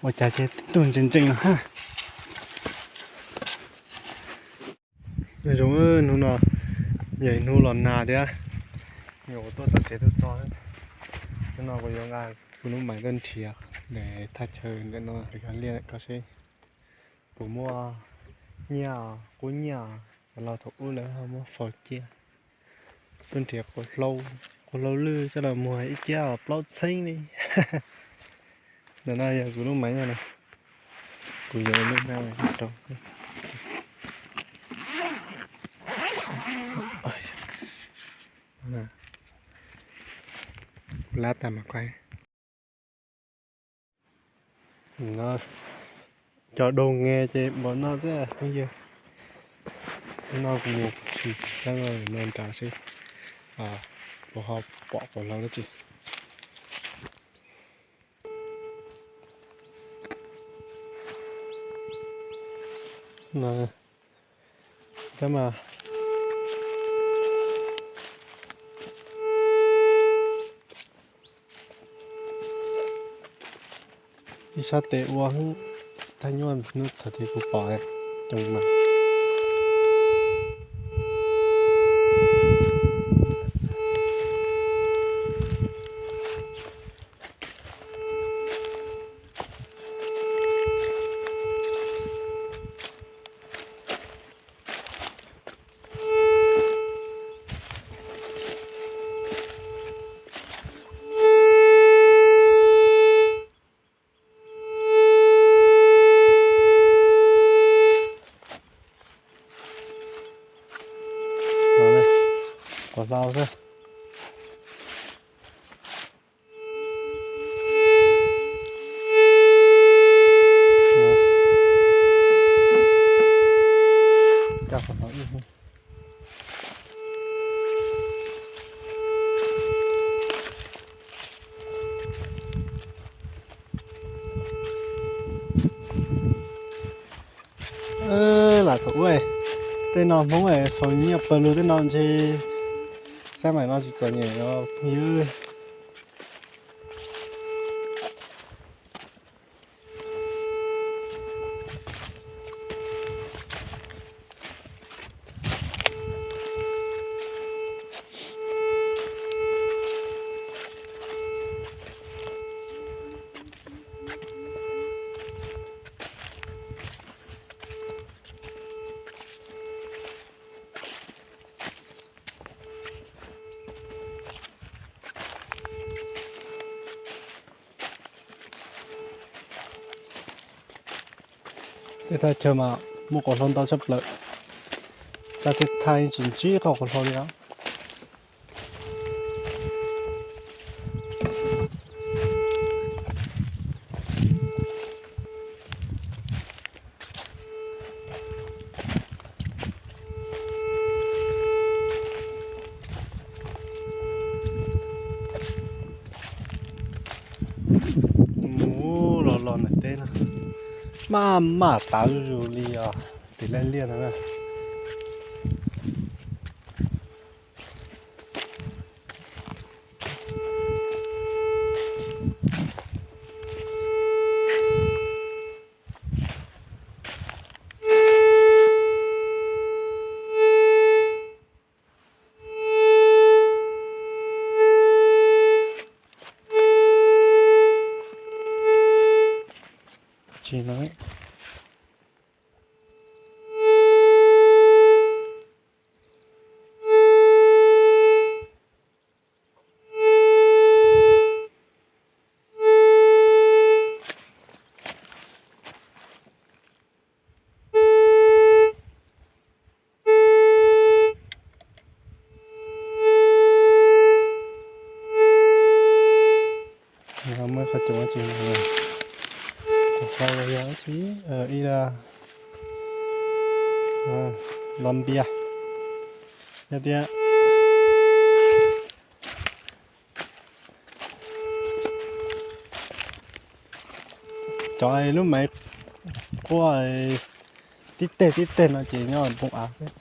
Ua cas ces tib tug ntsees ntsees no ha. Nyob zoo, hnub no yog ib hnub los nag thiab, yog kuv tuaj tom tsev tuaj txog. Hnub no kuv yuav nqa kuv lub maiv tuaj nrhiav ntawm thaj chaw ntawm no, yog liaj ko seb puas muaj nyiaj, qub nyiaj, los thaum ub lawv ho muab faus cia. Tuaj nrhiav quav hlau, quav hlau lwj coj los muag ib kiab plaub txheeb li. Ntawm no yog kuv lub maiv no, kuv yuav lub na rau. Kuv lab tas mas kuv no cov doog nge ces npaum no xwb phooj ywg. Hnub no kuv mus tsis tau no nrad seb puas ho pom quav hlau dab tsi. Tab mas ib sab tes ua hwb, thaj nyuaj hnub thaum twg kuv pom coob mas. Quav hlau xwb. Lam thaum ub, tej no Hmoob faus nyiaj pawg lug tej no ntshe, xab maim no tsis txom nyem os phooj ywg. Tej thaj chaw mas muaj quav hlau ntau tshaj plaws, tab thiaj thaij tsis ntsib qhov quav hlau li os. Mus los los ntawm teb no, maj mam tav zuj zus li os, tim laj liaj no na. Tsis no. Muaj qhov coob tsis, qhov yog tsis ib, los npias yog tias cov lub maiv quaj tib teg tib teg no ces nyob npoo av xwb.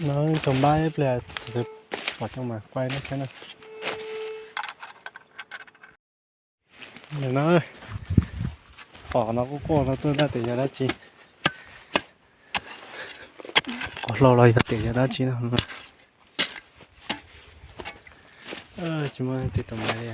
No tsoom npab ib pliag pom coj mas quaj no saib na. No, pom no quaj quaj no tuaj tab tias yog dab tsi? Qhov hlau los yog tias yog dab tsi no? Tsis muaj leej twg tau mas li.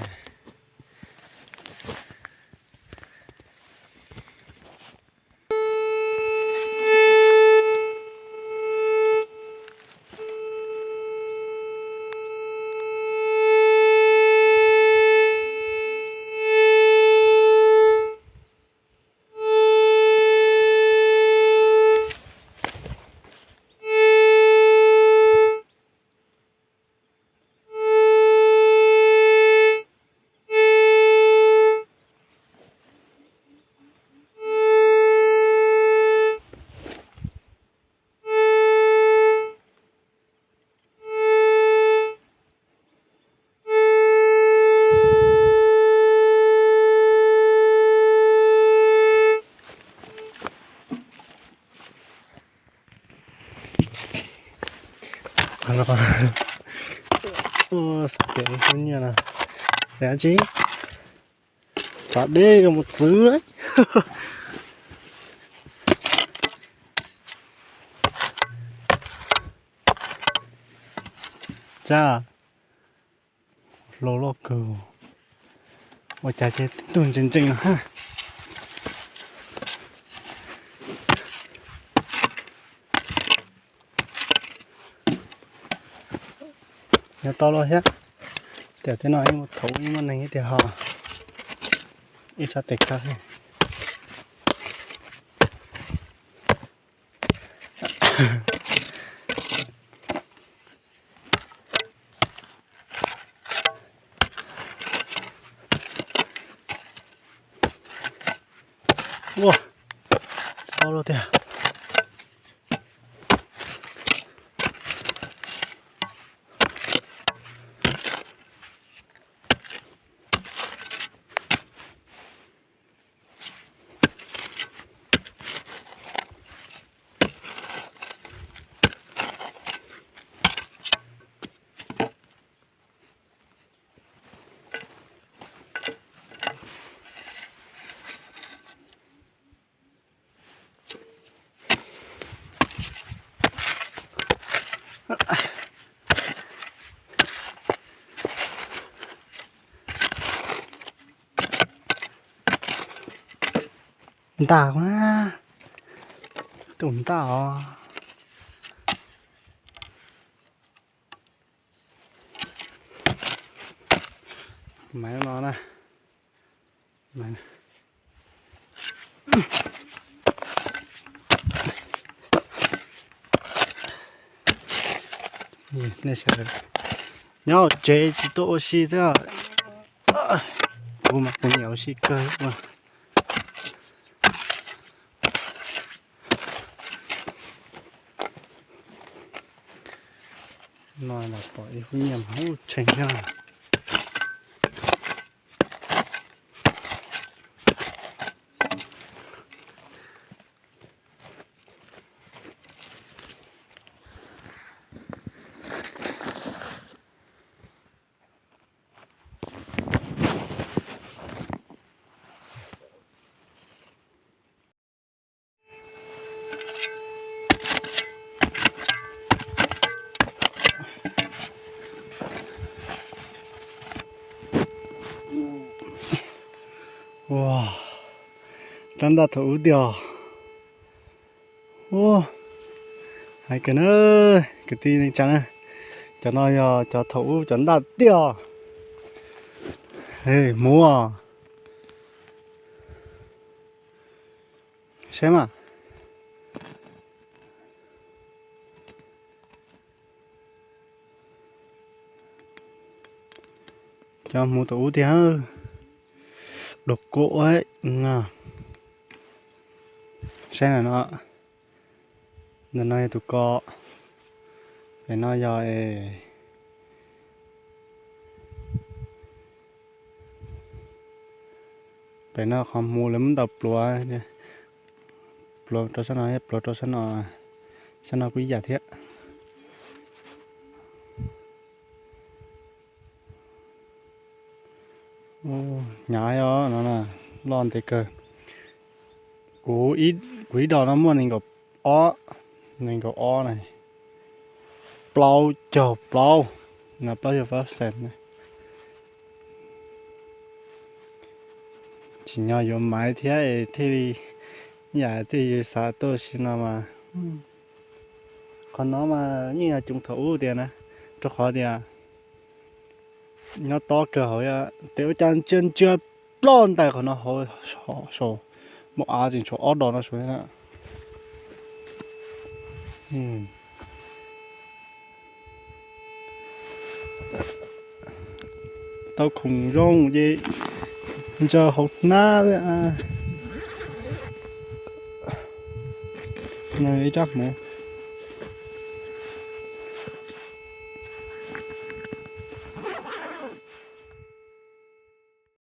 Xav tias ib khub nyiaj no yog dab tsi? Txav deb yuav mus txwv. Tsab hlau loj kawg. Ua cas ces tug ntsees ntsees no ha. Nyob tau los thiab. Tiam tej no ib muaj thaum ib muaj neeg ib tiag ho. Ib sab tes kawg. Ua, tau lawm tiag. Ntaj na, tus ntaj os. Maiv no na. Nyob hauv tsev tsis tuaj ua si thiab. Kuv mas kuv nyiam ua si kawg. No los pom ib khub nyiaj hauv tshee na. Ua, rab ntaj thaum ub tiag. Ua, hais kawg na, kwv tij neej tsa na, cov no yog cov thaum ub cov ntaj tiag. Hmuv, saib mas. Cov hmuv thaum ub tiag. Dua kuj, saib na no. Ntawm no yog tus ko, pem no yog, pem no qhov hmuv lawv muab ntaus pluav, pluav rau sab no, pluav rau sab no, sab no kuj ib yam thiab. Hnyav os no, loj ntev kawg. Kuv ib dos no muaj nees nkaum ob, nees nkaum ob na, plaub caug plaub, no plaub caug plaub xees. Tsim nyog yuav maiv thiab es thiaj li, yam thiaj yuav xav tuaj si no mas. Qhov no mas yeej yog coob thaum ub tias na, rau qhov tias nyob tob kawg hauv, tes ua cas ntsia ntsia ploj ntais qhov no hauv, saum, muaj av tseem tshuav ob dos no saud na. Tau khoom zoo ces ntsaws hauv hnab. Ib rab hmuv.